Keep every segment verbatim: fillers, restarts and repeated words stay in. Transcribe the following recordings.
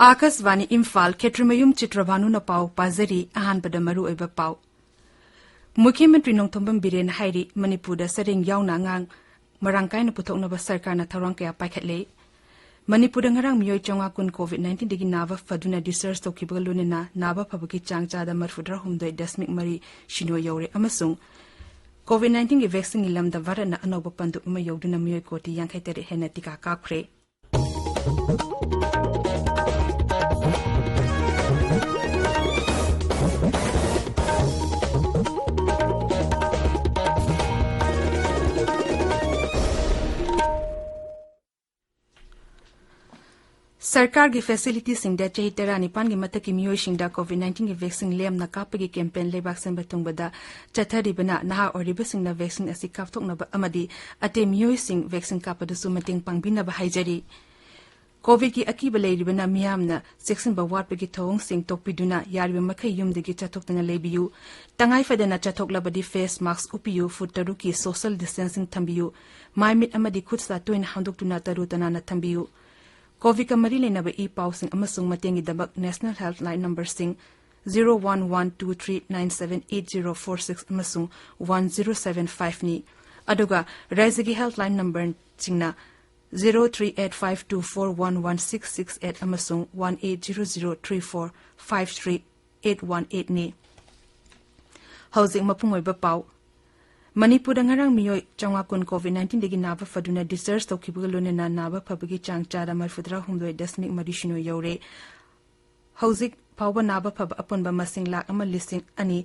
ꯑꯥꯀꯥꯁꯕꯥꯅꯤ ꯏꯝꯐꯥꯜ, ꯈꯦꯇ꯭ꯔꯤꯃꯌꯨꯝ ꯆꯤꯇ꯭ꯔꯚꯥꯅꯨꯅ ꯄꯥꯎ ꯄꯥꯖꯔꯤ꯫ ꯑꯍꯥꯟꯕꯗ ꯃꯔꯨꯑꯣꯏꯕ ꯄꯥꯎ꯫ ꯃꯨꯈ꯭ꯌ ꯃꯟꯇ꯭ꯔꯤ ꯅꯣꯡꯊꯣꯝꯕꯝ ꯕꯤꯔꯦꯟ ꯍꯥꯏꯔꯤ, ꯃꯅꯤꯄꯨꯔꯗ ꯁꯔꯦꯡ ꯌꯥꯎꯅ ꯑꯉꯥꯡ ꯃꯔꯥꯡ ꯀꯥꯏꯅ ꯄꯨꯊꯣꯛꯅꯕ ꯁꯔꯀꯥꯔꯅ ꯊꯧꯔꯥꯡ ꯀꯌꯥ ꯄꯥꯏꯈꯠꯂꯦ꯫ ꯃꯅꯤꯄꯨꯔꯗ ꯉꯔꯥꯡ ꯃꯤꯑꯣꯏ ꯆꯥꯝꯃꯉꯥ ꯀꯨꯟ COVID nineteenꯗꯒꯤ ꯅꯥꯕ ꯐꯗꯨꯅ discharge ꯇꯧꯈꯤꯕꯒ ꯂꯣꯏꯅꯅ ꯅꯥꯕ ꯐꯕꯒꯤ ꯆꯥꯡ ꯆꯥꯗ ꯃꯔꯤꯐꯨꯇꯔꯥꯍꯨꯝꯗꯣꯏ ꯗꯁꯃꯤꯛ ꯃꯔꯤ ꯁꯤꯅꯣ ꯌꯧꯔꯦ ꯑꯃꯁꯨꯡ COVID nineteenꯒꯤ vaccineꯒꯤ ꯂꯝꯗ ꯚꯥꯔꯠꯅ ꯑꯅꯧꯕ ꯄꯟꯗꯨꯞ ꯑꯃ ꯌꯧꯗꯨꯅ ꯃꯤꯑꯣꯏ ꯀꯣꯇꯤ ꯌꯥꯡꯈꯩ ꯇꯔꯦꯠ ꯍꯦꯟꯅ ꯇꯤꯀꯥ ꯀꯥꯞꯈ꯭ꯔꯦ꯫ ꯁꯔꯀꯥꯔꯒꯤ facilityꯁꯤꯡꯗ ꯆꯍꯤ ꯇꯔꯥꯅꯤꯄꯥꯟꯒꯤ ꯃꯊꯛꯀꯤ ꯃꯤꯑꯣꯏꯁꯤꯡꯗ COVID nineteenꯒꯤ vaccine ꯂꯦꯝꯅ ꯀꯥꯞꯄꯒꯤ campaign ꯂꯩꯕꯥꯛ ꯁꯤꯟꯕ ꯊꯨꯡꯕꯗ ꯆꯠꯊꯔꯤꯕꯅ ꯅꯍꯥ ꯑꯣꯏꯔꯤꯕꯁꯤꯡꯅ vaccine ꯑꯁꯤ ꯀꯥꯞꯊꯣꯛꯅꯕ ꯑꯃꯗꯤ ꯑꯇꯩ ꯃꯤꯑꯣꯏꯁꯤꯡ vaccine ꯀꯥꯞꯄꯗꯁꯨ ꯃꯇꯦꯡ ꯄꯥꯡꯕꯤꯅꯕ ꯍꯥꯏꯖꯔꯤ꯫ COVIDꯀꯤ ꯑꯀꯤꯕ ꯂꯩꯔꯤꯕꯅ ꯃꯤꯌꯥꯝꯅ ꯆꯦꯛꯁꯤꯟꯕ ꯋꯥꯠꯄꯒꯤ ꯊꯧꯑꯣꯡꯁꯤꯡ ꯇꯣꯛꯄꯤꯗꯨꯅ ꯌꯥꯔꯤꯕ ꯃꯈꯩ ꯌꯨꯝꯗꯒꯤ ꯆꯠꯊꯣꯛꯇꯅ ꯂꯩꯕꯤꯌꯨ꯫ ꯇꯉꯥꯏ ꯐꯗꯅ ꯆꯠꯊꯣꯛꯂꯕꯗꯤ face mask ꯎꯞꯄꯤꯌꯨ, ꯐꯨꯠ ꯇꯔꯨꯛꯀꯤ social distancing ꯊꯝꯕꯤꯌꯨ, ꯃꯥꯏ ꯃꯤꯠ ꯑꯃꯗꯤ ꯈꯨꯠ ꯁꯥ ꯇꯣꯏꯅ ꯍꯥꯝꯗꯣꯛꯇꯨꯅ ꯇꯔꯨ ꯇꯅꯥꯟꯅ ꯊꯝꯕꯤꯌꯨ꯫ COVIDꯀ ꯃꯔꯤ ꯂꯩꯅꯕ ꯏ ꯄꯥꯎꯁꯤꯡ ꯑꯃꯁꯨꯡ ꯃꯇꯦꯡꯒꯤꯗꯃꯛ National Helpline numberꯁꯤꯡ zero one one two three nine seven eight zero four six ꯑꯃꯁꯨꯡ one zero seven fiveꯅꯤ꯫ ꯑꯗꯨꯒ ꯔꯥꯖ꯭ꯌꯒꯤ helpline numberꯁꯤꯡꯅ zero three eight five two four one one six six eight ꯑꯃꯁꯨꯡ one eight zero zero three four five three eight one eightꯅꯤ꯫ ꯍꯧꯖꯤꯛ ꯃꯄꯨꯡ ꯑꯣꯏꯕ ꯄꯥꯎ꯫ ꯃꯅꯤꯄꯨꯔꯗ ꯉꯔꯥꯡ ꯃꯤꯑꯣꯏ ꯆꯥꯝꯃꯉꯥ ꯀꯨꯟ COVID nineteenꯗꯒꯤ ꯅꯥꯕ ꯐꯗꯨꯅ discharge ꯇꯧꯈꯤꯕꯒ ꯂꯣꯏꯅꯅ ꯅꯥꯕ ꯐꯕꯒꯤ ꯆꯥꯡ ꯆꯥꯗ ꯃꯔꯤꯐꯨꯇꯔꯥꯍꯨꯝꯗꯣꯏ ꯗꯁꯃꯤꯛ ꯃꯔꯤ ꯁꯤꯅꯣ ꯌꯧꯔꯦ꯫ ꯍꯧꯖꯤꯛ ꯐꯥꯎꯕ ꯅꯥꯕ ꯐꯕ ꯑꯄꯨꯟꯕ ꯃꯁꯤꯡ ꯂꯥꯈ ꯑꯃ ꯂꯤꯁꯤꯡ ꯑꯅꯤ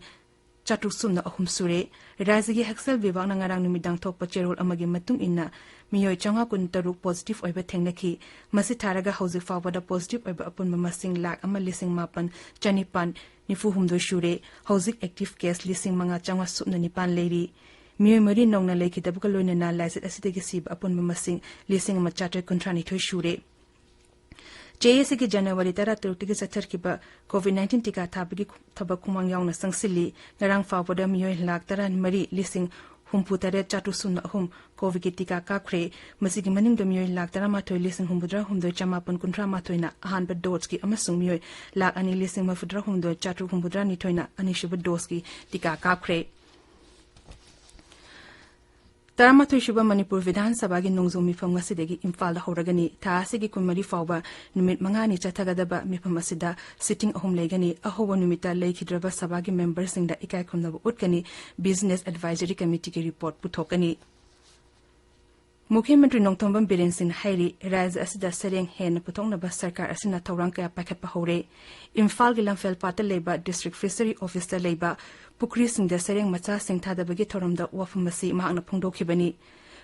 ꯆꯥꯇ꯭ꯔꯨꯛ ꯁꯨꯞꯅ ꯑꯍꯨꯝ ꯁꯨꯔꯦ꯫ ꯔꯥꯖ꯭ꯌꯒꯤ ꯍꯛꯁꯦꯜ ꯕꯤꯚꯥꯒꯅ ꯉꯔꯥꯡ ꯅꯨꯃꯤꯗꯥꯡ ꯊꯣꯛꯄ ꯆꯦꯔꯣꯜ ꯑꯃꯒꯤ ꯃꯇꯨꯡ ꯏꯟꯅ ꯃꯤꯑꯣꯏ ꯆꯥꯝꯃꯉꯥ ꯀꯨꯟꯇꯔꯨꯛ positive ꯑꯣꯏꯕ ꯊꯦꯡꯅꯈꯤ꯫ ꯃꯁꯤ ꯊꯥꯔꯒ ꯍꯧꯖꯤꯛ ꯐꯥꯎꯕꯗ positive ꯑꯣꯏꯕ ꯑꯄꯨꯟꯕ ꯃꯁꯤꯡ ꯂꯥꯈ ꯑꯃ ꯂꯤꯁꯤꯡ ꯃꯥꯄꯟ ꯆꯅꯤꯄꯥꯟ ꯅꯤꯐꯨ ꯍꯨꯝꯗꯣꯏ ꯁꯨꯔꯦ꯫ ꯍꯧꯖꯤꯛ active case ꯂꯤꯁꯤꯡ ꯃꯉꯥ ꯆꯥꯝꯃꯉꯥ ꯁꯨꯞꯅ ꯅꯤꯄꯥꯟ ꯂꯩꯔꯤ꯫ ꯃꯤꯑꯣꯏ ꯃꯔꯤ ꯅꯧꯅ ꯂꯩꯈꯤꯗꯕꯒ ꯂꯣꯏꯅꯅ ꯂꯥꯏꯆꯠ ꯑꯁꯤꯗꯒꯤ ꯁꯤꯕ ꯑꯄꯨꯟꯕ ꯃꯁꯤꯡ ꯂꯤꯁꯤꯡ ꯑꯃ ꯆꯥꯇ꯭ꯔꯦꯠ ꯀꯨꯟꯊ꯭ꯔꯥ ꯅꯤꯊꯣꯏ ꯁꯨꯔꯦ꯫ JACꯒꯤ January ꯇꯔꯥ ꯇꯔꯨꯛꯇꯒꯤ ꯆꯠꯊꯔꯛꯈꯤꯕ COVID nineteen ꯇꯤꯀꯥ ꯊꯥꯕꯒꯤ ꯊꯕꯛ ꯈꯣꯡꯃꯥꯡ ꯌꯥꯎꯅ ꯆꯪꯁꯤꯜꯂꯤ꯫ ꯉꯔꯥꯡ ꯐꯥꯎꯕꯗ ꯃꯤꯑꯣꯏ ꯂꯥꯈ ꯇꯔꯥ ꯃꯔꯤ ꯂꯤꯁꯤꯡ ꯍꯨꯝꯐꯨ ꯇꯔꯦꯠ ꯆꯥꯇ꯭ꯔꯨꯛ ꯁꯨꯞꯅ ꯑꯍꯨꯝ ꯀꯣꯚꯤꯗꯀꯤ ꯇꯤꯀꯥ ꯀꯥꯞꯈ꯭ꯔꯦ꯫ ꯃꯁꯤꯒꯤ ꯃꯅꯨꯡꯗ ꯃꯤꯑꯣꯏ ꯂꯥꯈ ꯇꯔꯥꯃꯥꯊꯣꯏ ꯂꯤꯁꯤꯡ ꯍꯨꯝꯐꯨꯇꯔꯥ ꯍꯨꯝꯗꯣꯏ ꯆꯃꯥꯄꯟ ꯀꯨꯟꯊ꯭ꯔꯥ ꯃꯥꯊꯣꯏꯅ ꯑꯍꯥꯟꯕ ꯗꯣꯖꯀꯤ ꯑꯃꯁꯨꯡ ꯃꯤꯑꯣꯏ ꯂꯥꯈ ꯑꯅꯤ ꯂꯤꯁꯤꯡ ꯃꯔꯤꯐꯨꯇꯔꯥ ꯍꯨꯝꯗꯣꯏ ꯆꯥꯇ꯭ꯔꯨꯛ ꯍꯨꯝꯐꯨꯇꯔꯥ ꯅꯤꯊꯣꯏꯅ ꯑꯅꯤꯁꯨꯕ ꯗꯣꯖꯀꯤ ꯇꯤꯀꯥ ꯀꯥꯞꯈ꯭ꯔꯦ꯫ ꯇꯔꯥꯃꯥꯊꯣꯏ ꯁꯨꯕ ꯃꯅꯤꯄꯨꯔ ꯕꯤꯙꯥꯟ ꯁꯚꯥꯒꯤ ꯅꯣꯡꯖꯨ ꯃꯤꯐꯝ ꯉꯁꯤꯗꯒꯤ ꯏꯝꯐꯥꯜꯗ ꯍꯧꯔꯒꯅꯤ꯫ ꯊꯥ ꯑꯁꯤꯒꯤ ꯀꯨꯟꯃꯔꯤ ꯐꯥꯎꯕ ꯅꯨꯃꯤꯠ ꯃꯉꯥꯅꯤ ꯆꯠꯊꯒꯗꯕ ꯃꯤꯐꯝ ꯑꯁꯤꯗ ꯁꯤꯇꯤꯡ ꯑꯍꯨꯝ ꯂꯩꯒꯅꯤ꯫ ꯑꯍꯧꯕ ꯅꯨꯃꯤꯠꯇ ꯂꯩꯈꯤꯗ꯭ꯔꯕ ꯁꯚꯥꯒꯤ ꯃꯦꯝꯕꯔꯁꯤꯡꯗ ꯏꯀꯥꯏ ꯈꯨꯝꯅꯕ ꯎꯠꯀꯅꯤ꯫ ꯕꯤꯖꯤꯅꯦꯁ ꯑꯦꯗꯚꯥꯏꯖꯔꯤ ꯀꯃꯤꯇꯤꯒꯤ ꯔꯤꯄꯣꯔꯠ ꯄꯨꯊꯣꯛꯀꯅꯤ꯫ ꯃꯨꯈ꯭ꯌ ꯃꯟꯇ꯭ꯔꯤ ꯅꯣꯡꯊꯣꯝꯕꯝ ꯕꯤꯔꯦꯟ ꯁꯤꯡꯅ ꯍꯥꯏꯔꯤ, ꯔꯥꯖ꯭ꯌ ꯑꯁꯤꯗ ꯁꯩꯔꯦꯡ ꯍꯦꯟꯅ ꯄꯨꯊꯣꯛꯅꯕ ꯁꯔꯀꯥꯔ ꯑꯁꯤꯅ ꯊꯧꯔꯥꯡ ꯀꯌꯥ ꯄꯥꯏꯈꯠꯄ ꯍꯧꯔꯦ꯫ ꯏꯝꯐꯥꯜꯒꯤ ꯂꯝꯐꯦꯜ ꯄꯥꯠꯇ ꯂꯩꯕ ꯗꯤꯁꯇ꯭ꯔꯤꯛ ꯐꯤꯁꯔꯤ ꯑꯣꯐꯤꯁꯇ ꯂꯩꯕ ꯄꯨꯈ꯭ꯔꯤꯁꯤꯡꯗ ꯁꯩꯔꯦꯡ ꯃꯆꯥꯁꯤꯡ ꯊꯥꯗꯕꯒꯤ ꯊꯧꯔꯝꯗ ꯋꯥꯐꯝ ꯑꯁꯤ ꯃꯍꯥꯛꯅ ꯐꯣꯡꯗꯣꯛꯈꯤꯕꯅꯤ꯫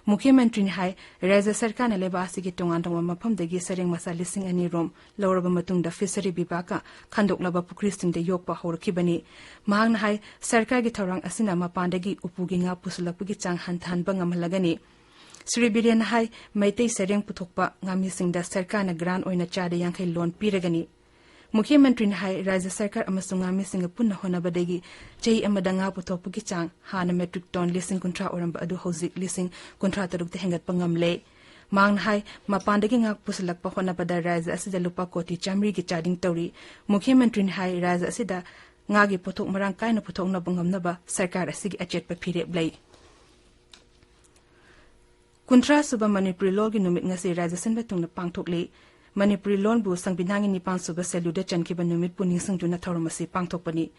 ꯃꯨꯈ꯭ꯌ ꯃꯟꯇ꯭ꯔꯤꯅ ꯍꯥꯏ, ꯔꯥꯖ꯭ꯌ ꯁꯔꯀꯥꯔꯅ ꯂꯩꯕꯥꯛ ꯑꯁꯤꯒꯤ ꯇꯣꯉꯥꯟ ꯇꯣꯉꯥꯟꯕ ꯃꯐꯝꯗꯒꯤ ꯁꯩꯔꯦꯡ ꯃꯆꯥ ꯂꯤꯁꯤꯡ ꯑꯅꯤ ꯔꯣꯝ ꯂꯧꯔꯕ ꯃꯇꯨꯡꯗ ꯐꯤꯁꯔꯤ ꯕꯤꯚꯥꯒꯅ ꯈꯟꯗꯣꯛꯂꯕ ꯄꯨꯈ꯭ꯔꯤꯁꯤꯡꯗ ꯌꯣꯛꯄ ꯍꯧꯔꯛꯈꯤꯕꯅꯤ꯫ ꯃꯍꯥꯛꯅ ꯍꯥꯏ, ꯁꯔꯀꯥꯔꯒꯤ ꯊꯧꯔꯥꯡ ꯑꯁꯤꯅ ꯃꯄꯥꯟꯗꯒꯤ ꯎꯄꯨꯒꯤ ꯉꯥ ꯄꯨꯁꯤꯜꯂꯛꯄꯒꯤ ꯆꯥꯡ ꯍꯟꯊꯍꯟꯕ ꯉꯝꯍꯜꯂꯒꯅꯤ꯫ ꯁ꯭ꯔꯤ ꯕꯤꯔꯦꯟꯅ ꯍꯥꯏ, ꯃꯩꯇꯩ ꯁꯩꯔꯦꯡ ꯄꯨꯊꯣꯛꯄ ꯉꯥꯃꯤꯁꯤꯡꯗ ꯁꯔꯀꯥꯔꯅ ꯒ꯭ꯔꯥꯟ ꯑꯣꯏꯅ ꯆꯥꯗ ꯌꯥꯡꯈꯩ ꯂꯣꯟ ꯄꯤꯔꯒꯅꯤ꯫ ꯃꯨꯈ꯭ꯌ ꯃꯟꯇ꯭ꯔꯤꯅ ꯍꯥꯏ, ꯔꯥꯖ꯭ꯌ ꯁꯔꯀꯥꯔ ꯑꯃꯁꯨꯡ ꯉꯥꯃꯤꯁꯤꯡꯒ ꯄꯨꯟꯅ ꯍꯣꯠꯅꯕꯗꯒꯤ ꯆꯍꯤ ꯑꯃꯗ ꯉꯥ ꯄꯨꯊꯣꯛꯄꯒꯤ ꯆꯥꯡ ꯍꯥꯟꯅ ꯃꯦꯇ꯭ꯔꯤꯛ ꯇꯣꯟ ꯂꯤꯁꯤꯡ ꯀꯨꯟꯊ꯭ꯔꯥ ꯑꯣꯏꯔꯝꯕ ꯑꯗꯨ ꯍꯧꯖꯤꯛ ꯂꯤꯁꯤꯡ ꯀꯨꯟꯊ꯭ꯔꯥ ꯇꯔꯨꯛꯇ ꯍꯦꯟꯒꯠꯄ ꯉꯝꯂꯦ꯫ ꯃꯍꯥꯛꯅ ꯍꯥꯏ, ꯃꯄꯥꯟꯗꯒꯤ ꯉꯥ ꯄꯨꯁꯤꯜꯂꯛꯄ ꯍꯣꯠꯅꯕꯗ ꯔꯥꯖ꯭ꯌ ꯑꯁꯤꯗ ꯂꯨꯄꯥ ꯀꯣꯇꯤ ꯆꯥꯃꯔꯤꯒꯤ ꯆꯥꯗꯤꯡ ꯇꯧꯔꯤ꯫ ꯃꯨꯈ꯭ꯌ ꯃꯟꯇ꯭ꯔꯤꯅ ꯍꯥꯏ, ꯔꯥꯖ꯭ꯌ ꯑꯁꯤꯗ ꯉꯥꯒꯤ ꯄꯣꯠꯊꯣꯛ ꯃꯔꯥꯡ ꯀꯥꯏꯅ ꯄꯨꯊꯣꯛꯅꯕ ꯉꯝꯅꯕ ꯁꯔꯀꯥꯔ ꯑꯁꯤꯒꯤ ꯑꯆꯦꯠꯄ ꯐꯤꯔꯦꯞ ꯂꯩ꯫ ꯀꯨꯟꯊ꯭ꯔꯥ ꯁꯨꯕ ꯃꯅꯤꯄꯨꯔꯤ ꯂꯣꯜꯒꯤ ꯅꯨꯃꯤꯠ ꯉꯁꯤ ꯔꯥꯖ꯭ꯌ ꯁꯤꯟꯕ ꯊꯨꯡꯅ ꯄꯥꯡꯊꯣꯛꯂꯤ꯫ ꯃꯅꯤꯄꯨꯔꯤ ꯂꯣꯟꯕꯨ ꯁꯪꯕꯤꯙꯥꯟꯒꯤ ꯅꯤꯄꯥꯟ ꯁꯨꯕ ꯁꯦꯂꯨꯗ ꯆꯟꯈꯤꯕ ꯅꯨꯃꯤꯠꯄꯨ ꯅꯤꯡꯁꯤꯡꯗꯨꯅ ꯊꯧꯔꯝ ꯑꯁꯤ ꯄꯥꯡꯊꯣꯛꯄꯅꯤ꯫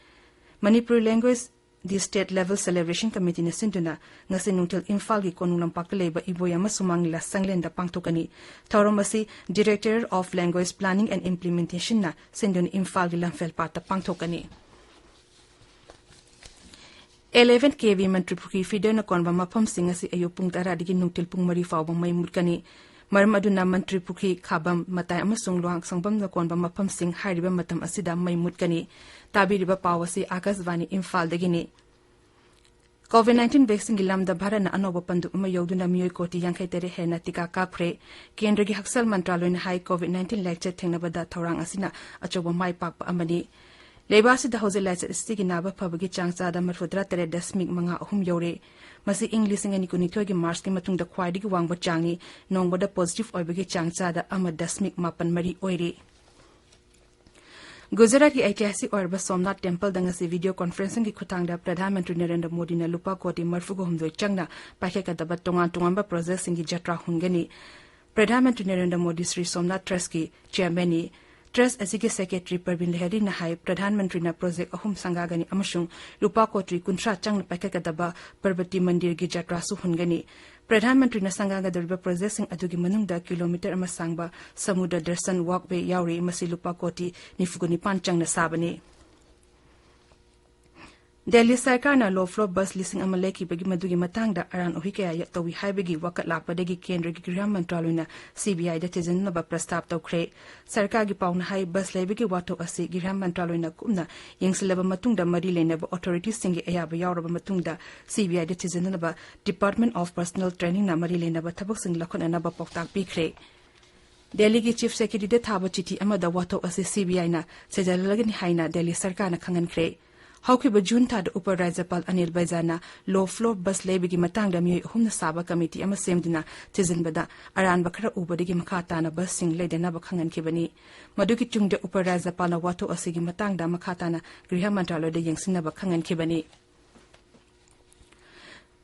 ꯃꯅꯤꯄꯨꯔꯤ ꯂꯦꯡꯒ꯭ꯋꯦꯖ ꯗꯤ ꯁ꯭ꯇꯦꯠ ꯂꯦꯚꯦꯜ ꯁꯦꯂꯦꯕ꯭ꯔꯦꯁꯟ ꯀꯃꯤꯇꯤꯅ ꯁꯤꯟꯗꯨꯅ ꯉꯁꯤ ꯅꯨꯡꯊꯤꯜ ꯏꯝꯐꯥꯜꯒꯤ ꯀꯣꯅꯨꯡ ꯂꯝꯄꯥꯛꯇ ꯂꯩꯕ ꯏꯕꯣꯌꯥ ꯑꯃꯁꯨꯡ ꯃꯥꯡꯂꯤꯂꯥ ꯁꯪꯂꯦꯟꯗ ꯄꯥꯡꯊꯣꯛꯀꯅꯤ꯫ ꯊꯧꯔꯝ ꯑꯁꯤ Directorate of Language Planning and Implementation ꯅ ꯁꯤꯟꯗꯨꯅ ꯏꯝꯐꯥꯜꯒꯤ ꯂꯝꯐꯦꯜ ꯄꯥꯠꯇ ꯄꯥꯡꯊꯣꯛꯀꯅꯤ꯫ ꯑꯦꯂꯦꯚꯦꯟ ꯀꯦ ꯚꯤ ꯃꯟꯇ꯭ꯔꯤꯄꯨꯈ꯭ꯔꯤ ꯐꯤꯗꯔꯅ ꯀꯣꯟꯕ ꯃꯐꯝꯁꯤꯡ ꯑꯁꯤ ꯑꯌꯨꯛ ꯄꯨꯡ ꯇꯔꯥꯗꯒꯤ ꯅꯨꯡꯊꯤꯜ ꯄꯨꯡ ꯃꯔꯤ ꯐꯥꯎꯕ ꯃꯩ ꯃꯨꯠꯀꯅꯤ꯫ ꯃꯔꯝ ꯑꯗꯨꯅ ꯃꯟꯇ꯭ꯔꯤꯄꯨꯈ꯭ꯔꯤ, ꯈꯥꯕꯝ ꯃꯇꯥꯏ ꯑꯃꯁꯨꯡ ꯂꯨꯋꯥꯡꯁꯪꯕꯝꯅ ꯀꯣꯟꯕ ꯃꯐꯝꯁꯤꯡ ꯍꯥꯏꯔꯤꯕ ꯃꯇꯝ ꯑꯁꯤꯗ ꯃꯩ ꯃꯨꯠꯀꯅꯤ꯫ ꯇꯥꯕꯤꯔꯤꯕ ꯄꯥꯎ ꯑꯁꯤ ꯑꯥꯀꯥꯁꯕꯥꯅꯤ ꯏꯝꯐꯥꯜꯗꯒꯤꯅꯤ꯫ ꯀꯣꯚꯤꯗ ꯅꯥꯏꯟꯇꯤꯟ ꯚꯦꯛꯁꯤꯟꯒꯤ ꯂꯝꯗ ꯚꯥꯔꯠꯅ ꯑꯅꯧꯕ ꯄꯟꯗꯨꯞ ꯑꯃ ꯌꯧꯗꯨꯅ ꯃꯤꯑꯣꯏ ꯀꯣꯇꯤ ꯌꯥꯡꯈꯩ ꯇꯔꯦꯠ ꯍꯦꯟꯅ ꯇꯤꯀꯥ ꯀꯥꯞꯈ꯭ꯔꯦ꯫ ꯀꯦꯟꯗ꯭ꯔꯒꯤ ꯍꯛꯁꯦꯜ ꯃꯟꯇ꯭ꯔꯥꯂꯣꯏꯅ ꯍꯥꯏ, ꯀꯣꯚꯤꯗ ꯅꯥꯏꯟꯇꯤꯟ ꯂꯥꯏꯆꯠ ꯊꯦꯡꯅꯕꯗ ꯊꯧꯔꯥꯡ ꯑꯁꯤꯅ ꯑꯆꯧꯕ ꯃꯥꯏ ꯄꯥꯛꯄ ꯑꯃꯅꯤ꯫ ꯂꯩꯕꯥꯛ ꯑꯁꯤꯗ ꯍꯧꯖꯤꯛ ꯂꯥꯏꯆꯠ ꯑꯁꯤꯒꯤ ꯅꯥꯕ ꯐꯕꯒꯤ ꯆꯥꯡ ꯆꯥꯗ ꯃꯔꯤꯐꯨꯇꯔꯥ ꯇꯔꯦꯠ ꯗꯁꯃꯤꯛ ꯃꯉꯥ ꯑꯍꯨꯝ ꯌꯧꯔꯦ꯫ ꯃꯁꯤ ꯏꯪ ꯂꯤꯁꯤꯡ ꯑꯅꯤ ꯀꯨꯟꯅꯤꯊꯣꯏꯒꯤ ꯃꯥꯔꯆꯀꯤ ꯃꯇꯨꯡꯗ ꯈ꯭ꯋꯥꯏꯗꯒꯤ ꯋꯥꯡꯕ ꯆꯥꯡꯅꯤ꯫ ꯅꯣꯡꯃꯗ ꯄꯣꯖꯤꯇꯤꯚ ꯑꯣꯏꯕꯒꯤ ꯆꯥꯡ ꯆꯥꯗ ꯑꯃ ꯗꯁꯃꯤꯛ ꯃꯥꯄꯟ ꯃꯔꯤ ꯑꯣꯏꯔꯤ꯫ ꯒꯨꯖꯔꯥꯠꯀꯤ ꯑꯩꯇꯤꯍꯥꯁꯤꯛ ꯑꯣꯏꯔꯕ ꯁꯣꯝꯅꯥꯊ ꯇꯦꯝꯄꯜꯗ ꯉꯁꯤ ꯚꯤꯗꯤꯑꯣ ꯀꯣꯟꯐꯔꯦꯟꯁꯤꯡꯒꯤ ꯈꯨꯠꯊꯥꯡꯗ ꯄ꯭ꯔꯙꯥꯟ ꯃꯟꯇ꯭ꯔꯤ ꯅꯔꯦꯟꯗ꯭ꯔ ꯃꯣꯗꯤꯅ ꯂꯨꯄꯥ ꯀꯣꯇꯤ ꯃꯔꯤꯐꯨꯒ ꯍꯨꯝꯗꯣꯏ ꯆꯪꯅ ꯄꯥꯏꯈꯠꯀꯗꯕ ꯇꯣꯉꯥꯟ ꯇꯣꯉꯥꯟꯕ ꯄ꯭ꯔꯣꯖꯦꯛꯁꯤꯡꯒꯤ ꯖꯇ꯭ꯔꯥ ꯍꯨꯟꯒꯅꯤ꯫ ꯄ꯭ꯔꯙꯥꯟ ꯃꯟꯇ꯭ꯔꯤ ꯅꯔꯦꯟꯗ꯭ꯔ ꯃꯣꯗꯤ ꯁ꯭ꯔꯤ ꯁꯣꯝꯅꯥꯊ ꯇ꯭ꯔꯁꯀꯤ ꯆꯤꯌꯔꯃꯦꯟꯅꯤ꯫ ꯇ꯭ꯔꯁ ꯑꯁꯤꯒꯤ ꯁꯦꯀ꯭ꯔꯦꯇꯔꯤ ꯄ꯭ꯔꯕꯤꯟ ꯂꯍꯦꯔꯤꯅ ꯍꯥꯏ, ꯄ꯭ꯔꯙꯥꯟ ꯃꯟꯇ꯭ꯔꯤꯅ ꯄ꯭ꯔꯣꯖꯦꯛ ꯑꯍꯨꯝ ꯁꯪꯒꯥꯒꯅꯤ ꯑꯃꯁꯨꯡ ꯂꯨꯄꯥ ꯀꯣꯇꯤ ꯀꯨꯟꯊ꯭ꯔꯥ ꯆꯪꯅ ꯄꯥꯏꯈꯠꯀꯗꯕ ꯄꯔꯕꯇꯤ ꯃꯟꯗꯤꯔꯒꯤ ꯖꯇ꯭ꯔꯥꯁꯨ ꯍꯨꯟꯒꯅꯤ꯫ ꯄ꯭ꯔꯙꯥꯟ ꯃꯟꯇ꯭ꯔꯤꯅ ꯁꯪꯒꯥꯒꯗꯧꯔꯤꯕ ꯄ꯭ꯔꯣꯖꯦꯛꯁꯤꯡ ꯑꯗꯨꯒꯤ ꯃꯅꯨꯡꯗ ꯀꯤꯂꯣꯃꯤꯇꯔ ꯑꯃ ꯁꯥꯡꯕ ꯁꯃꯨꯗ꯭ꯔ ꯗꯔꯁꯟ ꯋꯥꯛꯋꯦ ꯌꯥꯎꯔꯤ꯫ ꯃꯁꯤ ꯂꯨꯄꯥ ꯀꯣꯇꯤ ꯅꯤꯐꯨꯒ ꯅꯤꯄꯥꯟ ꯆꯪꯅ ꯁꯥꯕꯅꯤ꯫ ꯗꯦꯜꯂꯤ ꯁꯔꯀꯥꯔꯅ ꯂꯣ ꯐ꯭ꯂꯣꯔ ꯕꯁ ꯂꯤꯁꯤꯡ ꯑꯃ ꯂꯩꯈꯤꯕꯒꯤ ꯃꯗꯨꯒꯤ ꯃꯇꯥꯡꯗ ꯑꯔꯥꯟ ꯑꯍꯩ ꯀꯌꯥ ꯌ-, ꯇꯧꯏ ꯍꯥꯏꯕꯒꯤ ꯋꯥꯀꯠ ꯂꯥꯛꯄꯗꯒꯤ ꯀꯦꯟꯗ꯭ꯔꯒꯤ ꯒ꯭ꯔꯤꯍ ꯃꯟꯇ꯭ꯔꯥꯂꯣꯏꯅ ꯁꯤ ꯕꯤ ꯑꯥꯏꯗ ꯊꯤꯖꯤꯟꯅꯕ ꯄ꯭ꯔꯁꯇꯥꯞ ꯇꯧꯈ꯭ꯔꯦ꯫ ꯁꯔꯀꯥꯔꯒꯤ ꯄꯥꯎꯅ ꯍꯥꯏ, ꯕꯁ ꯂꯩꯕꯒꯤ ꯋꯥꯊꯣꯛ ꯑꯁꯤ ꯒ꯭ꯔꯤꯍ ꯃꯟꯇ꯭ꯔꯥꯂꯣꯏꯅ ꯀꯨꯞꯅ ꯌꯦꯡꯁꯤꯜꯂꯕ ꯃꯇꯨꯡꯗ ꯃꯔꯤ ꯂꯩꯅꯕ ꯑꯣꯊꯣꯔꯤꯇꯤꯁꯤꯡꯒꯤ ꯑꯌꯥꯕ ꯌꯥꯎꯔꯕ ꯃꯇꯨꯡꯗ ꯁꯤ ꯕꯤ ꯑꯥꯏꯗ ꯊꯤꯖꯤꯟꯅꯅꯕ ꯗꯤꯄꯥꯔꯠꯃꯦꯟ ꯑꯣꯐ ꯄꯔꯁꯣꯅꯦꯜ ꯇ꯭ꯔꯦꯅꯤꯡꯅ ꯃꯔꯤ ꯂꯩꯅꯕ ꯊꯕꯛꯁꯤꯡ ꯂꯧꯈꯠꯅꯅꯕ ꯄꯥꯎꯇꯥꯛ ꯄꯤꯈ꯭ꯔꯦ꯫ ꯗꯦꯜꯂꯤꯒꯤ ꯆꯤꯐ ꯁꯦꯀ꯭ꯔꯦꯇꯔꯤꯗ ꯊꯥꯕ ꯆꯤꯊꯤ ꯑꯃꯗ ꯋꯥꯊꯣꯛ ꯑꯁꯤ ꯁꯤ ꯕꯤ ꯑꯥꯏꯅ ꯁꯦꯖꯜꯂꯒꯅꯤ ꯍꯥꯏꯅ ꯗꯦꯜꯂꯤ ꯁꯔꯀꯥꯔꯅ ꯈꯪꯍꯟꯈ꯭ꯔꯦ꯫ ꯍꯧꯈꯤꯕ ꯖꯨꯟ ꯊꯥꯗ ꯎꯄ ꯔꯥꯖ꯭ꯌꯄꯥꯜ ꯑꯅꯤꯜ ꯕꯩꯖꯥꯜꯅ ꯂꯣ ꯐ꯭ꯂꯣꯔ ꯕꯁ ꯂꯩꯕꯒꯤ ꯃꯇꯥꯡꯗ ꯃꯤꯑꯣꯏ ꯑꯍꯨꯝꯅ ꯁꯥꯕ ꯀꯃꯤꯇꯤ ꯑꯃ ꯁꯦꯝꯗꯨꯅ ꯊꯤꯖꯤꯟꯕꯗ ꯑꯔꯥꯟꯕ ꯈꯔ ꯎꯕꯗꯒꯤ ꯃꯈꯥ ꯇꯥꯅ ꯕꯁꯁꯤꯡ ꯂꯩꯗꯅꯕ ꯈꯪꯍꯟꯈꯤꯕꯅꯤ꯫ ꯃꯗꯨꯒꯤ ꯇꯨꯡꯗ ꯎꯄ ꯔꯥꯖ꯭ꯌꯄꯥꯜꯅ ꯋꯥꯊꯣꯛ ꯑꯁꯤꯒꯤ ꯃꯇꯥꯡꯗ ꯃꯈꯥ ꯇꯥꯅ ꯒ꯭ꯔꯤꯍ ꯃꯟꯇ꯭ꯔꯥꯂꯣꯏꯗ ꯌꯦꯡꯁꯤꯟꯅꯕ ꯈꯪꯍꯟꯈꯤꯕꯅꯤ꯫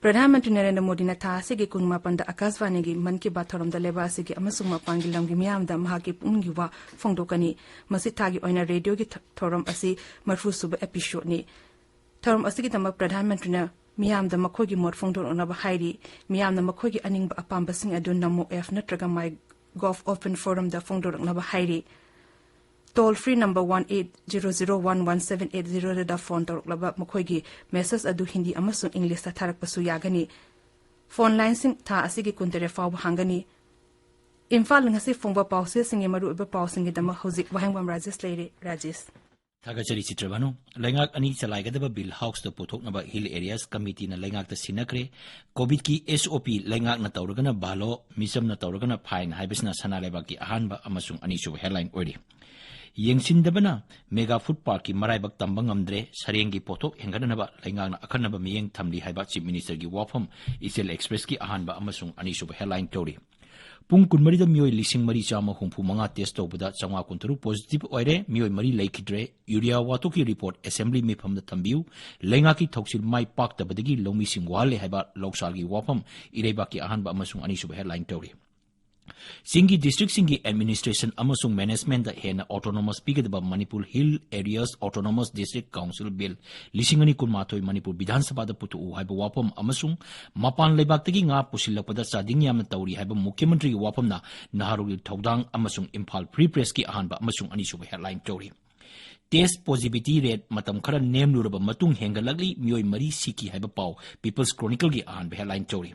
ꯄ꯭ꯔꯙꯥꯟ ꯃꯟꯇ꯭ꯔꯤ ꯅꯔꯦꯟꯗ꯭ꯔ ꯃꯣꯗꯤꯅ ꯊꯥ ꯑꯁꯤꯒꯤ ꯀꯨꯟꯃꯥꯄꯟꯗ ꯑꯀꯥꯁꯕꯥꯅꯤꯒꯤ ꯃꯟ ꯀꯤ ꯕꯥꯠ ꯊꯧꯔꯝꯗ ꯂꯩꯕꯥꯛ ꯑꯁꯤꯒꯤ ꯑꯃꯁꯨꯡ ꯃꯄꯥꯟꯒꯤ ꯂꯝꯒꯤ ꯃꯤꯌꯥꯝꯗ ꯃꯍꯥꯛꯀꯤ ꯄꯨꯛꯅꯤꯡꯒꯤ ꯋꯥ ꯐꯣꯡꯗꯣꯛꯀꯅꯤ꯫ ꯃꯁꯤ ꯊꯥꯒꯤ ꯑꯣꯏꯅ ꯔꯦꯗꯤꯑꯣꯒꯤ ꯊ-, ꯊꯧꯔꯝ ꯑꯁꯤ ꯃꯔꯤꯐꯨ ꯁꯨꯕ ꯑꯦꯄꯤꯁꯣꯗꯅꯤ꯫ ꯊꯧꯔꯝ ꯑꯁꯤꯒꯤꯗꯃꯛ ꯄ꯭ꯔꯙꯥꯟ ꯃꯟꯇ꯭ꯔꯤꯅ ꯃꯤꯌꯥꯝꯗ ꯃꯈꯣꯏꯒꯤ ꯃꯣꯠ ꯐꯣꯡꯗꯣꯔꯛꯅꯕ ꯍꯥꯏꯔꯤ꯫ ꯃꯤꯌꯥꯝꯅ ꯃꯈꯣꯏꯒꯤ ꯑꯅꯤꯡꯕ ꯑꯄꯥꯝꯕꯁꯤꯡ ꯑꯗꯨ ꯅꯃꯣ ꯑꯦꯞ ꯅꯠꯇ꯭ꯔꯒ ꯃꯥꯏ ꯒꯣꯚ ꯑꯣꯄꯟ ꯐꯣꯔꯝꯗ ꯐꯣꯡꯗꯣꯔꯛꯅꯕ ꯍꯥꯏꯔꯤ꯫ Toll free number one eight zero zero one one seven eight ꯖꯤꯔꯣꯗ ꯐꯣꯟ ꯇꯧꯔꯛꯂꯕ ꯃꯈꯣꯏꯒꯤ ꯃꯦꯁꯦꯖ ꯑꯗꯨ ꯍꯤꯟꯗꯤ ꯑꯃꯁꯨꯡ ꯏꯪꯂꯤꯁꯇ ꯊꯥꯔꯛꯄꯁꯨ ꯌꯥꯒꯅꯤ꯫ ꯐꯣꯟ ꯂꯥꯏꯟꯁꯤꯡ ꯊꯥ ꯑꯁꯤꯒꯤ ꯀꯨꯟꯇꯔꯦꯠ ꯐꯥꯎꯕ ꯍꯥꯡꯒꯅꯤ꯫ ꯏꯝꯐꯥꯜ ꯉꯁꯤ ꯐꯣꯡꯕ ꯄꯥꯎꯆꯦꯁꯤꯡꯒꯤ ꯃꯔꯨꯑꯣꯏꯕ ꯄꯥꯎꯁꯤꯡꯒꯤꯗꯃꯛ ꯍꯧꯖꯤꯛ ꯋꯥꯍꯦꯡꯕꯝ ꯔꯥꯖꯦꯁ ꯂꯩꯔꯦ꯫ ꯔꯥꯖꯦꯁ꯫ ꯊꯥꯒꯠꯆꯔꯤ ꯆꯤꯇ꯭ꯔꯚꯥꯅꯨ꯫ ꯂꯩꯉꯥꯛ ꯑꯅꯤ ꯆꯂꯥꯏꯒꯗꯕ ꯕꯤꯜ ꯍꯥꯎꯁꯇ ꯄꯨꯊꯣꯛꯅꯕ ꯍꯤꯜ ꯑꯦꯔꯤꯌꯥꯁ ꯀꯃꯤꯇꯤꯅ ꯂꯩꯉꯥꯛꯇ ꯁꯤꯟꯅꯈ꯭ꯔꯦ꯫ ꯀꯣꯚꯤꯗꯀꯤ ꯑꯦꯁ ꯑꯣ ꯄꯤ ꯂꯩꯉꯥꯛꯅ ꯇꯧꯔꯒꯅ ꯚꯥꯂꯣ, ꯃꯤꯆꯝꯅ ꯇꯧꯔꯒꯅ ꯐꯥꯏꯟ ꯍꯥꯏꯕꯁꯤꯅ ꯁꯅꯥ ꯂꯩꯕꯥꯛꯀꯤ ꯑꯍꯥꯟꯕ ꯑꯃꯁꯨꯡ ꯑꯅꯤꯁꯨꯕ ꯍꯦꯗꯂꯥꯏꯟ ꯑꯣꯏꯔꯤ꯫ ꯌꯦꯡꯁꯤꯟꯗꯕꯅ ꯃꯦꯒꯥ ꯐꯨꯗ ꯄꯥꯔꯛꯀꯤ ꯃꯔꯥꯏꯕꯛ ꯇꯝꯕ ꯉꯝꯗ꯭ꯔꯦ, ꯁꯔꯦꯡꯒꯤ ꯄꯣꯠꯊꯣꯛ ꯍꯦꯟꯒꯠꯅꯅꯕ ꯂꯩꯉꯥꯛꯅ ꯑꯀꯟꯅꯕ ꯃꯤꯠꯌꯦꯡ ꯊꯝꯂꯤ ꯍꯥꯏꯕ ꯆꯤꯐ ꯃꯤꯅꯤꯁꯇꯔꯒꯤ ꯋꯥꯐꯝ ꯏꯆꯦꯜ ꯑꯦꯛꯁꯄ꯭ꯔꯦꯁꯀꯤ ꯑꯍꯥꯟꯕ ꯑꯃꯁꯨꯡ ꯑꯅꯤꯁꯨꯕ ꯍꯦꯗꯂꯥꯏꯟ ꯇꯧꯔꯤ꯫ ꯄꯨꯡ ꯀꯨꯟꯃꯔꯤꯗ ꯃꯤꯑꯣꯏ ꯂꯤꯁꯤꯡ ꯃꯔꯤ ꯆꯥꯝꯃ ꯍꯨꯝꯐꯨ ꯃꯉꯥ ꯇꯦꯁ ꯇꯧꯕꯗ ꯆꯥꯝꯃꯉꯥ ꯀꯨꯟꯇꯔꯨꯛ ꯄꯣꯖꯤꯇꯤꯚ ꯑꯣꯏꯔꯦ, ꯃꯤꯑꯣꯏ ꯃꯔꯤ ꯂꯩꯈꯤꯗ꯭ꯔꯦ꯫ ꯌꯨꯔꯤꯌꯥ ꯋꯥꯊꯣꯛꯀꯤ ꯔꯤꯄꯣꯔꯠ ꯑꯦꯁꯦꯝꯕ꯭ꯂꯤ ꯃꯤꯐꯝꯗ ꯊꯝꯕꯤꯌꯨ꯫ ꯂꯩꯉꯥꯛꯀꯤ ꯊꯧꯁꯤꯜ ꯃꯥꯏ ꯄꯥꯛꯇꯕꯗꯒꯤ ꯂꯧꯃꯤꯁꯤꯡ ꯋꯥꯍꯜꯂꯦ ꯍꯥꯏꯕ ꯂꯧꯁꯥꯜꯒꯤ ꯋꯥꯐꯝ ꯏꯔꯩꯕꯥꯛꯀꯤ ꯑꯍꯥꯟꯕ ꯑꯃꯁꯨꯡ ꯑꯅꯤꯁꯨꯕ ꯍꯦꯗꯂꯥꯏꯟ ꯇꯧꯔꯤ꯫ ꯆꯤꯡꯒꯤ ꯗꯤꯁꯇ꯭ꯔꯤꯛꯁꯤꯡꯒꯤ ꯑꯦꯗꯃꯤꯅꯤꯁꯇ꯭ꯔꯦꯁꯟ ꯑꯃꯁꯨꯡ ꯃꯦꯅꯦꯖꯃꯦꯟꯗ ꯍꯦꯟꯅ ꯑꯣꯇꯣꯅꯣꯃꯁ ꯄꯤꯒꯗꯕ Manipur hill areas autonomous district council bill ꯂꯤꯁꯤꯡ ꯑꯅꯤ ꯀꯨꯟꯃꯥꯊꯣꯏ ꯃꯅꯤꯄꯨꯔ ꯕꯤꯙꯥꯟ ꯁꯚꯥꯗ ꯄꯨꯊꯣꯛꯎ ꯍꯥꯏꯕ ꯋꯥꯐꯝ ꯑꯃꯁꯨꯡ ꯃꯄꯥꯟ ꯂꯩꯕꯥꯛꯇꯒꯤ ꯉꯥ ꯄꯨꯁꯤꯜꯂꯛꯄꯗ ꯆꯥꯗꯤꯡ ꯌꯥꯝꯅ ꯇꯧꯔꯤ ꯍꯥꯏꯕ ꯃꯨꯈ꯭ꯌ ꯃꯟꯇ꯭ꯔꯤꯒꯤ ꯋꯥꯐꯝꯅ ꯅꯍꯥꯔꯣꯜꯒꯤ ꯊꯧꯗꯥꯡ ꯑꯃꯁꯨꯡ ꯏꯝꯐꯥꯜ ꯐ꯭ꯔꯤ ꯄ꯭ꯔꯦꯁꯀꯤ ꯑꯍꯥꯟꯕ ꯑꯃꯁꯨꯡ ꯑꯅꯤꯁꯨꯕ ꯍꯦꯗꯂꯥꯏꯟ ꯇꯧꯔꯤ꯫ ꯇꯦꯁ ꯄꯣꯖꯤꯕꯤꯂꯤꯇꯤ ꯔꯦꯠ ꯃꯇꯝ ꯈꯔ ꯅꯦꯝꯂꯨꯔꯕ ꯃꯇꯨꯡ ꯍꯦꯟꯒꯠꯂꯛꯂꯤ, ꯃꯤꯑꯣꯏ ꯃꯔꯤ ꯁꯤꯈꯤ ꯍꯥꯏꯕ ꯄꯥꯎ ꯄꯤꯄꯜꯁ ꯀ꯭ꯔꯣꯅꯤꯀꯜꯒꯤ ꯑꯍꯥꯟꯕ ꯍꯦꯗꯂꯥꯏꯟ ꯇꯧꯔꯤ꯫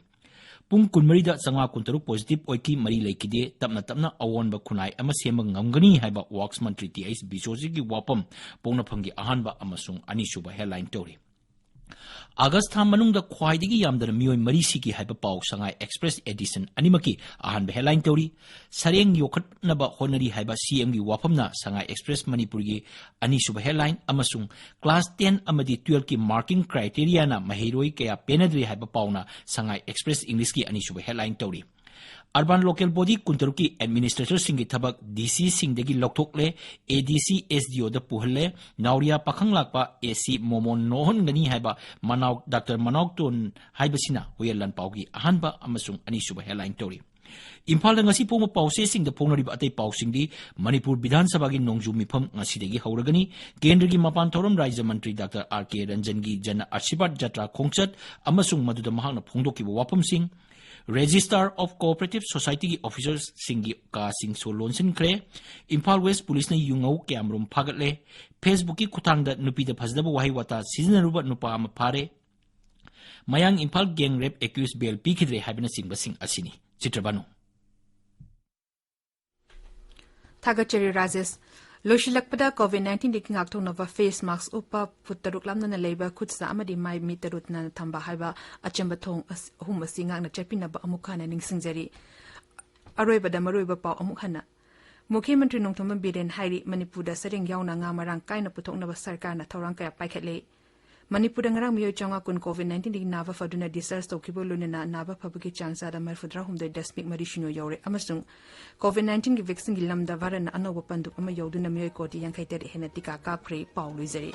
ꯄꯨꯡ ꯀꯨꯟꯃꯔꯤꯗ ꯆꯥꯝꯃꯉꯥ ꯀꯨꯟꯇꯔꯨꯛ ꯄꯣꯖꯤꯇꯤꯚ ꯑꯣꯏꯈꯤ, ꯃꯔꯤ ꯂꯩꯈꯤꯗꯦ꯫ ꯇꯞꯅ ꯇꯞꯅ ꯑꯑꯣꯟꯕ ꯈꯨꯟꯅꯥꯏ ꯑꯃ ꯁꯦꯝꯕ ꯉꯝꯒꯅꯤ ꯍꯥꯏꯕ ꯋꯥꯔꯛꯁ ꯃꯟꯇ꯭ꯔꯤ ꯇꯤ ꯑꯩꯆ ꯕꯤꯁꯣꯖꯤꯠꯀꯤ ꯋꯥꯐꯝ ꯄꯣꯛꯅꯐꯝꯒꯤ ꯑꯍꯥꯟꯕ ꯑꯃꯁꯨꯡ ꯑꯅꯤꯁꯨꯕ ꯍꯦꯗꯂꯥꯏꯟ ꯇꯧꯔꯤ꯫ ꯑꯥꯒꯁ ꯊꯥ ꯃꯅꯨꯡꯗ ꯈ꯭ꯋꯥꯏꯗꯒꯤ ꯌꯥꯝꯗꯅ ꯃꯤꯑꯣꯏ ꯃꯔꯤ ꯁꯤꯈꯤ ꯍꯥꯏꯕ ꯄꯥꯎ ꯁꯉꯥꯏ ꯑꯦꯛꯁꯄ꯭ꯔꯦꯁ ꯑꯦꯗꯤꯁꯟ ꯑꯅꯤꯃꯛꯀꯤ ꯑꯍꯥꯟꯕ ꯍꯦꯗꯂꯥꯏꯟ ꯇꯧꯔꯤ꯫ ꯁꯔꯦꯡ ꯌꯣꯛꯈꯠꯅꯕ ꯍꯣꯠꯅꯔꯤ ꯍꯥꯏꯕ ꯁꯤꯑꯦꯝꯒꯤ ꯋꯥꯐꯝꯅ ꯁꯉꯥꯏ ꯑꯦꯛꯁꯄ꯭ꯔꯦꯁ ꯃꯅꯤꯄꯨꯔꯒꯤ ꯑꯅꯤꯁꯨꯕ ꯍꯦꯗꯂꯥꯏꯟ ꯑꯃꯁꯨꯡ ꯀ꯭ꯂꯥꯁ ꯇꯦꯟ ꯑꯃꯗꯤ ꯇꯨꯋꯦꯜꯐꯀꯤ ꯃꯥꯔꯀꯤꯡ ꯀ꯭ꯔꯥꯏꯇꯦꯔꯤꯌꯥꯅ ꯃꯍꯩꯔꯣꯏ ꯀꯌꯥ ꯄꯦꯟꯅꯗ꯭ꯔꯤ ꯍꯥꯏꯕ ꯄꯥꯎꯅ ꯁꯉꯥꯏ ꯑꯦꯛꯁꯄ꯭ꯔꯦꯁ ꯏꯪꯂꯤꯁꯀꯤ ꯑꯅꯤꯁꯨꯕ ꯍꯦꯗꯂꯥꯏꯟ ꯇꯧꯔꯤ꯫ ꯑꯔꯕꯥꯟ ꯂꯣꯀꯦꯜ ꯕꯣꯗꯤ ꯀꯨꯟꯇꯔꯨꯛꯀꯤ ꯑꯦꯗꯃꯤꯅꯤꯁꯇ꯭ꯔꯦꯇꯔꯁꯤꯡꯒꯤ ꯊꯕꯛ ꯗꯤ ꯁꯤꯁꯤꯡꯗꯒꯤ ꯂꯧꯊꯣꯛꯂꯦ, ꯑꯦ ꯗꯤ ꯁꯤ ꯑꯦꯁ ꯗꯤ ꯑꯣꯗ ꯄꯨꯍꯜꯂꯦ, ꯅꯥꯎꯔꯤꯌꯥ ꯄꯥꯈꯪ ꯂꯥꯛꯄ ꯑꯦ ꯁꯤ ꯃꯣꯃꯣꯟ ꯅꯣꯛꯍꯟꯒꯅꯤ ꯍꯥꯏꯕ ꯃꯅꯥꯎ, ꯗꯥꯛꯇꯔ ꯃꯅꯥꯎꯇꯣꯟ ꯍꯥꯏꯕꯁꯤꯅ ꯍꯨꯌꯦꯟ ꯂꯥꯟꯄꯥꯎꯒꯤ ꯑꯍꯥꯟꯕ ꯑꯃꯁꯨꯡ ꯑꯅꯤꯁꯨꯕ ꯍꯦꯗꯂꯥꯏꯟ ꯇꯧꯔꯤ꯫ ꯏꯝꯐꯥꯜꯗ ꯉꯁꯤ ꯐꯣꯡꯕ ꯄꯥꯎꯆꯦꯁꯤꯡꯗ ꯐꯣꯡꯅꯔꯤꯕ ꯑꯇꯩ ꯄꯥꯎꯁꯤꯡꯗꯤ ꯃꯅꯤꯄꯨꯔ ꯕꯤꯙꯥꯟ ꯁꯚꯥꯒꯤ ꯅꯣꯡꯖꯨ ꯃꯤꯐꯝ ꯉꯁꯤꯗꯒꯤ ꯍꯧꯔꯒꯅꯤ꯫ ꯀꯦꯟꯗ꯭ꯔꯒꯤ ꯃꯄꯥꯟ ꯊꯧꯔꯝ ꯔꯥꯖ꯭ꯌ ꯃꯟꯇ꯭ꯔꯤ ꯗꯥꯛꯇꯔ ꯑꯥꯔ ꯀꯦ ꯔꯟꯖꯟꯒꯤ ꯖꯟ ꯑꯥꯁꯤꯔꯕꯥꯗ ꯖꯇ꯭ꯔꯥ ꯈꯣꯡꯆꯠ ꯑꯃꯁꯨꯡ ꯃꯗꯨꯗ ꯃꯍꯥꯛꯅ ꯐꯣꯡꯗꯣꯛꯈꯤꯕ ꯋꯥꯐꯝꯁꯤꯡ, ꯔꯦꯖꯤꯁꯇꯥꯔ ꯑꯣꯐ ꯀꯣꯑꯣꯄꯔꯦꯇꯤꯚ ꯁꯣꯁꯥꯏꯇꯤꯒꯤ ꯑꯣꯐꯤꯁꯔꯁꯤꯡꯒꯤ ꯀꯥꯁꯤꯡꯁꯨ ꯂꯣꯟꯁꯤꯟꯈ꯭ꯔꯦ꯫ ꯏꯝꯐꯥꯜ ꯋꯦꯁ ꯄꯨꯂꯤꯁꯅ ꯌꯨꯉꯧ ꯀꯌꯥꯃꯔꯨꯝ ꯐꯥꯒꯠꯂꯦ꯫ ꯐꯦꯁꯕꯨꯛꯀꯤ ꯈꯨꯠꯊꯥꯡꯗ ꯅꯨꯄꯤꯗ ꯐꯖꯗꯕ ꯋꯥꯍꯩ ꯋꯥꯇꯥ ꯁꯤꯖꯤꯟꯅꯔꯨꯕ ꯅꯨꯄꯥ ꯑꯃ ꯐꯥꯔꯦ꯫ ꯃꯌꯥꯡ ꯏꯝꯐꯥꯜ ꯒꯦꯡ ꯔꯦꯞ ꯑꯦꯀ꯭ꯌꯨꯁ ꯕꯦꯜ ꯄꯤꯈꯤꯗ꯭ꯔꯦ ꯍꯥꯏꯕꯅꯆꯤꯡꯕꯁꯤꯡ ꯑꯁꯤꯅꯤ꯫ ꯆꯤꯇ꯭ꯔꯕꯥꯅꯨ꯫ ꯊꯥꯒꯠꯆꯔꯤ ꯔꯥꯖꯦꯁ꯫ ꯂꯣꯏꯁꯤꯜꯂꯛꯄꯗ ꯀꯣꯚꯤꯗ ꯅꯥꯏꯟꯇꯤꯟꯗꯒꯤ ꯉꯥꯛꯊꯣꯛꯅꯕ ꯐꯦꯁ ꯃꯥꯁꯛ ꯎꯞꯄ, ꯐꯨꯠ ꯇꯔꯨꯛ ꯂꯥꯞꯅꯅ ꯂꯩꯕ, ꯈꯨꯠ ꯁꯥ ꯑꯃꯗꯤ ꯃꯥꯏ ꯃꯤꯠ ꯇꯔꯨ ꯇꯅꯥꯟꯅ ꯊꯝꯕ ꯍꯥꯏꯕ ꯑꯆꯝꯕ ꯊꯧꯑꯣꯡ ꯑꯁ-, ꯑꯍꯨꯝ ꯑꯁꯤ ꯉꯥꯛꯅ ꯆꯠꯄꯤꯅꯕ ꯑꯃꯨꯛ ꯍꯟꯅ ꯅꯤꯡꯁꯤꯡꯖꯔꯤ꯫ ꯑꯔꯣꯏꯕꯗ ꯃꯔꯨꯑꯣꯏꯕ ꯄꯥꯎ ꯑꯃꯨꯛ ꯍꯟꯅ꯫ ꯃꯨꯈ꯭ꯌ ꯃꯟꯇ꯭ꯔꯤ ꯅꯣꯡꯊꯣꯝꯕꯝ ꯕꯤꯔꯦꯟ ꯍꯥꯏꯔꯤ, ꯃꯅꯤꯄꯨꯔꯗ ꯁꯔꯦꯡ ꯌꯥꯎꯅ ꯉꯥ ꯃꯔꯥꯡ ꯀꯥꯏꯅ ꯄꯨꯊꯣꯛꯅꯕ ꯁꯔꯀꯥꯔꯅ ꯊꯧꯔꯥꯡ ꯀꯌꯥ ꯄꯥꯏꯈꯠꯂꯦ꯫ ꯃꯅꯤꯄꯨꯔꯗ ꯉꯔꯥꯡ ꯃꯤꯑꯣꯏ ꯆꯥꯝꯃꯉꯥ ꯀꯨꯟ COVID nineteenꯗꯒꯤ ꯅꯥꯕ ꯐꯗꯨꯅ discharge ꯇꯧꯈꯤꯕ, ꯂꯣꯏꯅꯅ ꯅꯥꯕ ꯐꯕꯒꯤ ꯆꯥꯡ ꯆꯥꯗ ꯃꯔꯤꯐꯨꯇꯔꯥ ꯍꯨꯝꯗꯣꯏ ꯗꯁꯃꯤꯛ ꯃꯔꯤ ꯁꯤꯅꯣ ꯌꯧꯔꯦ꯫ ꯑꯃꯁꯨꯡ COVID nineteenꯒꯤ vaccineꯒꯤ ꯂꯝꯗ ꯚꯥꯔꯠꯅ ꯑꯅꯧꯕ ꯄꯟꯗꯨꯞ ꯑꯃ ꯌꯧꯗꯨꯅ ꯃꯤꯑꯣꯏ ꯀꯣꯇꯤ ꯌꯥꯡꯈꯩ ꯇꯔꯦꯠ ꯍꯦꯟꯅ ꯇꯤꯀꯥ ꯀꯥꯞꯈ꯭ꯔꯦ꯫ ꯄꯥꯎ ꯂꯣꯏꯖꯔꯦ꯫